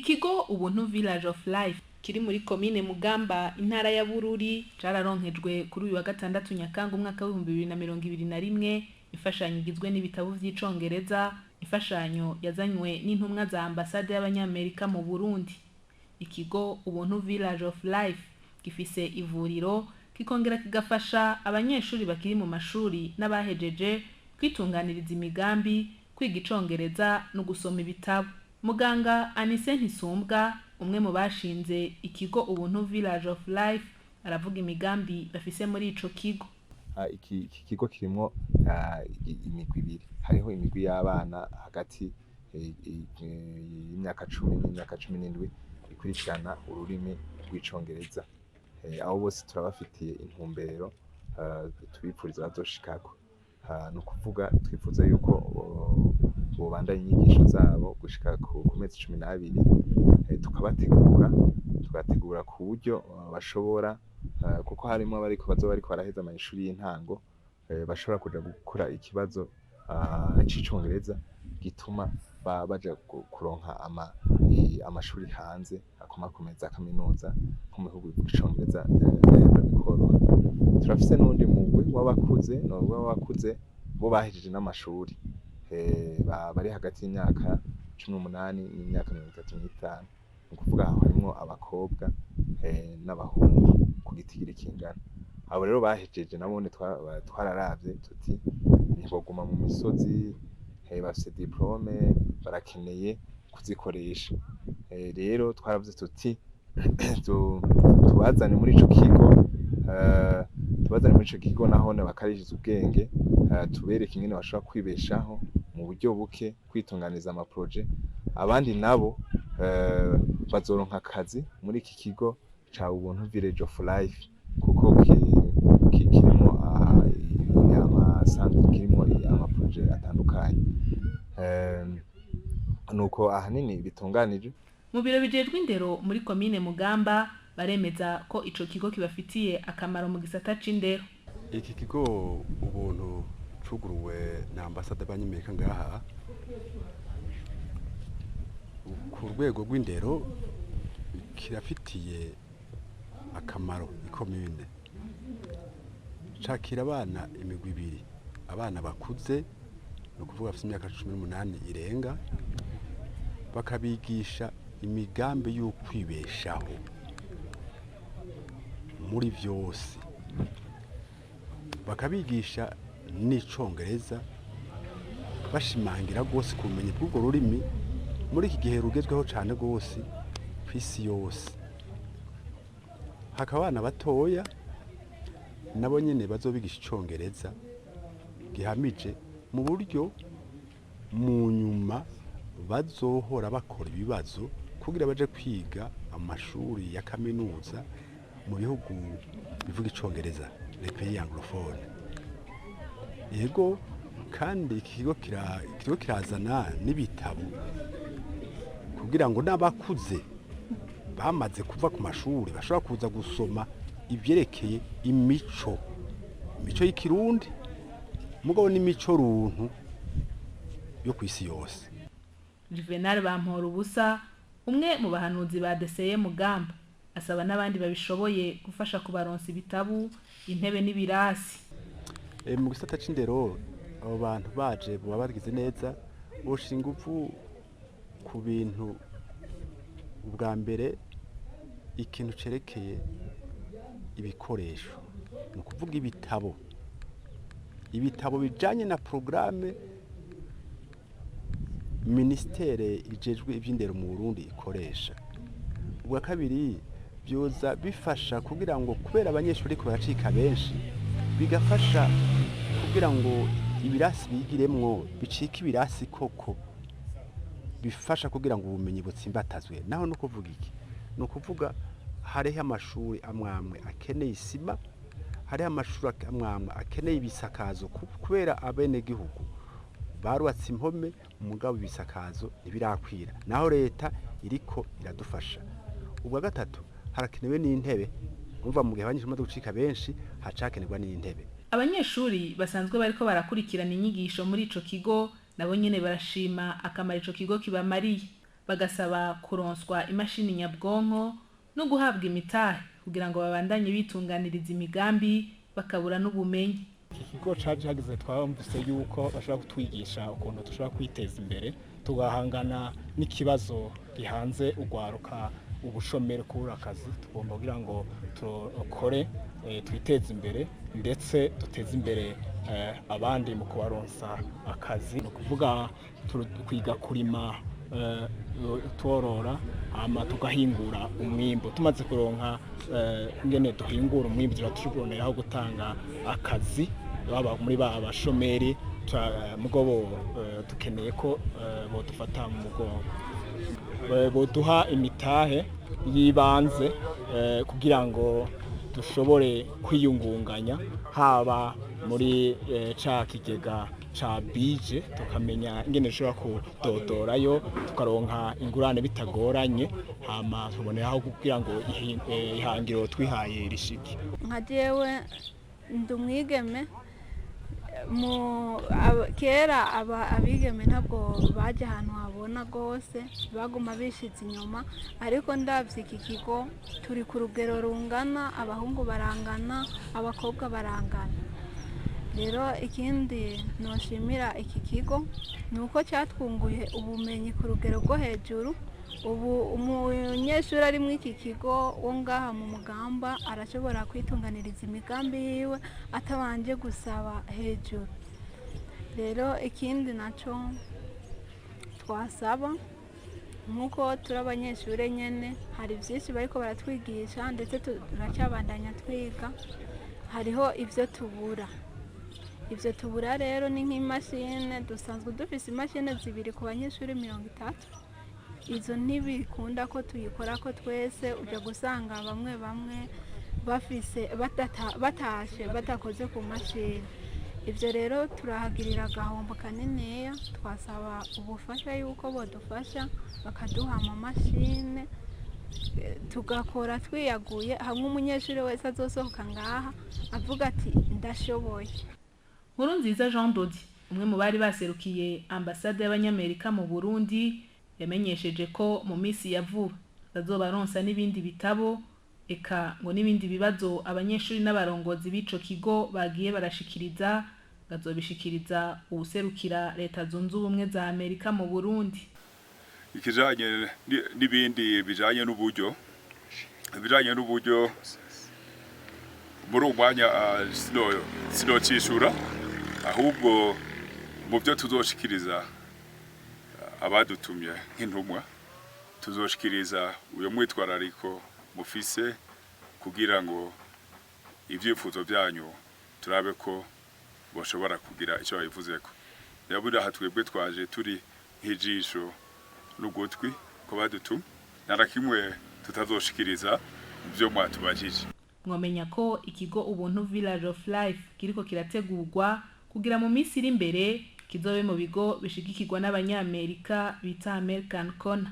Ikigo Ubuntu Village of Life kiri muri komine Mugamba, intara ya Bururi, cararonkejwe kuri uyu wa gatandatu Nyakanga umwaka w'2021 imfashanyo igizwe n'ibitabo vy'Icongereza, imfashanyo yazanywe n'intumwa za ambasade y'Abanyamerika mu Burundi. Ikigo Ubuntu Village of Life gifise ivuriro, kikongera kigafasha abanyeshuri bakiri mu mashuri n'abahejeje kwitunganiriza imigambi, kwiga Icongereza no gusoma ibitabo. Muganga Anise Ntisumbwa, umwe mu bashinze ikigo Ubuntu Village of Life, aravuga imigambi bafise muri ico kigo. Iki kigo kirimwo imigwi ibiri. Hariho imigwi y'abana hagati y'imyaka 10 n'imyaka 17 ikurikirana ururimi rw'Icongereza. Abo bose turabafitiye intumbero tubipfuriza bazoshikako. Ni ukuvuga twifuza yuko bobandanya inyigisho zabo gushika ku mezi 12, tukabategura, tugategura ku buryo bashobora, kuko harimo abariko bazoba bariko baraheza amashuri y'intango, bashobora kuja gukora ikibazo c'Icongereza gituma baja kuronka amashuri hanze akomakomeye, za kaminuza nko mu bihugu bivuga Icongereza, biraheza bikoroha. Turafise n'uwundi mugwi w'abakuze, novuga w'abakuze bo bahejeje n'amashuri, bari hagati y'imyaka 18 n'imyaka 35. Ni ukuvuga aho harimwo abakobwa n'abahungu ku gitigiri kingana. Abo rero bahejeje nabone twararavye tuti ntiboguma mu misozi, bafise diplôme, barakeneye kuzikoresha. Rero twaravuze tuti tubazane muri ico kigo, tubazane muri ico kigo nahone bakarishiriza ubwenge, tubereke ingene bashobora kwibeshaho mu buryo buke, kwitunganiza ama projets. Abandi nabo bazoronka akazi muri iki kigo ca Ubuntu Village of Life, kuko kirimwo ama centre, kirimwo ama projets atandukanye. Nuko ahanini bitunganije. Mu biro bijejwe indero muri komine Mugamba baremeza ko ico kigo kibafitiye akamaro mu gisata c'indero. Iki kigo Ubuntu cuguruwe na ambasade y'Abanyamerika ngaha, ku rwego rw'indero kirafitiye akamaro ikomine. Cakira abana imigwi ibiri: abana bakuze, ni ukuvuga bafite imyaka 18 irenga, bakabigisha imigambi y'ukwibeshaho muri vyose, bakabigisha n'Icongereza, bashimangira rwose ku bumenyi bw'urwo rurimi muri iki gihe rugezweho cane rwose kw'isi yose. Hakaba abana batoya nabo nyene bazobigisha Icongereza gihamije, mu buryo mu nyuma bazohora bakora ibibazo kugira baje kwiga amashuri ya kaminuza mu bihugu bivuga Icongereza, les pays anglophones. Yego, kandi iki kigo kiriko kirazana n'ibitabo kugira ngo n'abakuze bamaze kuva ku mashuri bashobora kuza gusoma ivyerekeye imico y'Ikirundi, mugabo n'imico runtu yo kw'isi yose. Juvenal Bampora ubusa, umwe mu bahanuzi ba DCE Mugamba, asaba n'abandi babishoboye gufasha kubaronsa ibitabu, intebe n'ibirasi. Mu gisata c'indero, abo bantu baje boba bagize neza, boshira inguvu ku bintu. Ubwa mbere, ikintu cerekeye ibikoresho, ni ukuvuga ibitabo, ibitabo bijanye na programme ministere ijejwe ivy'indero mu Burundi ikoresha. Ubwa kabiri, byoza bifasha kugira ngo, kubera abanyeshuri bariko baracika benshi, bigafasha kugira ngo ibirasi bigiremwo bicike ibirasi koko bifasha kugira ngo ubumenyi butsimbatazwe. Naho no kuvuga iki? Ni ukuvuga hariho amashuri amwamwe akeneye isima, hariho amashuri amwamwe akeneye ibisakazo, kubera abenegihugu barubatse impome mugabo ibisakazo ntibirakwira, naho leta iriko iradufasha. Ubwa gatatu, harakenewe n'intebe. Umva, mu gihe abanyeshuri bamaze gucika benshi, hacakenerwa n'intebe. Abanyeshuri basanzwe bariko barakurikirana inyigisho muri ico kigo nabo nyene barashima akamaro ico kigo kibamariye. Bagasaba kuronswa imashini nyabwonko no guhabwa imitahe kugira ngo babandanye bitunganiriza imigambi, bakabura n'ubumenyi. Iki kigo caje hageze, twumvise yuko bashobora kutwigisha ukuntu dushobora kwiteza imbere, tugahangana n'ikibazo gihanze urwaruka, ubushomeri, kubura akazi. Tugomba kugira ngo tukore, twiteze imbere, ndetse duteze imbere abandi mu kubaronsa akazi. Ni ukuvuga kwiga kurima, tworora, hama tugahingura umwimbu. Tumaze kuronka ingene duhingura umwimbu, tuba tuboneraho gutanga akazi baba muri ba bashomeri. Mugabo dukeneye ko bodufata mu mugongo, boduha imitahe y'ibanze kugira ngo dushobore kwiyungunganya, haba muri ca kigega ca bije, tukamenya ingene dushobora kudodorayo tukaronka ingurane bitagoranye, hama tuboneraho kugira ngo ihangiro twihaye rishike. Nka jewe ndi umwigeme. Mu kera abigeme ntabwo bajya ahantu habona rwose, baguma bishize inyuma. Ariko ndabye iki kigo, turi ku rugero rungana, abahungu barangana, abakobwa barangana. Rero ikindi noshimira iki kigo ni uko cyatwunguye ubumenyi ku rugero rwo hejuru. Ubu umunyeshuri ari muri iki kigo wo ngaha mu Mugamba arashobora kwitunganiriza imigambi yiwe atabanje gusaba hejuru. Rero ikindi nacyo twasaba, nk'uko turi abanyeshuri nyine, hari byinshi bariko baratwigisha, ndetse turacyabandanya twiga. Hariho ibyo tubura. Ibyo tubura rero ni nk'imashini. Dusanzwe dufise imashini zibiri ku banyeshuri 30. Izo ntibikunda ko tuyikora ko twese, ujya gusanga bamwe bamwe bafise batashe badakoze ku mashini. Ibyo rero turahagirira agahombo kaniniya. Twasaba ubufasha yuko bodufasha bakaduha amamashini, tugakora twiyaguye, hamwe umunyeshuri wese azosohoka ngaha avuga ati: "Ndashoboye." Nkurunziza Jean Dodi, umwe mu bari baserukiye ambasade y'Abanyamerika mu Burundi, yamenyesheje ko mu minsi ya vuba bazobaronsa n'ibindi bitabo, eka ngo n'ibindi bibazo abanyeshuri n'abarongozi b'ico kigo bagiye barashikiriza, bazobishikiriza uwuserukira Leta Zunze Ubumwe za Amerika mu Burundi. Ikijanye n'ibindi bijanye n'uburyo, muri uwo mwanya sinocishura. Ahubwo mu byo tuzoshikiriza abadutumye nk'intumwa, tuzoshikiriza uyo mwitwarariko mufise kugira ngo ibyifuzo byanyu turabe ko boshobora kugira icyo babivuzeko. Yabura aha twebwe twaje turi nk'ijisho n'ugutwi ko badutumye, nta kimwe tutazoshikiriza mu byo mwatubajije. Mwomenya ko ikigo Ubuntu Village of Life kiriko kirategurwa kugira mu minsi iri imbere kizobe mu bigo bishigikirwa n'Abanyamerika bita American Corner.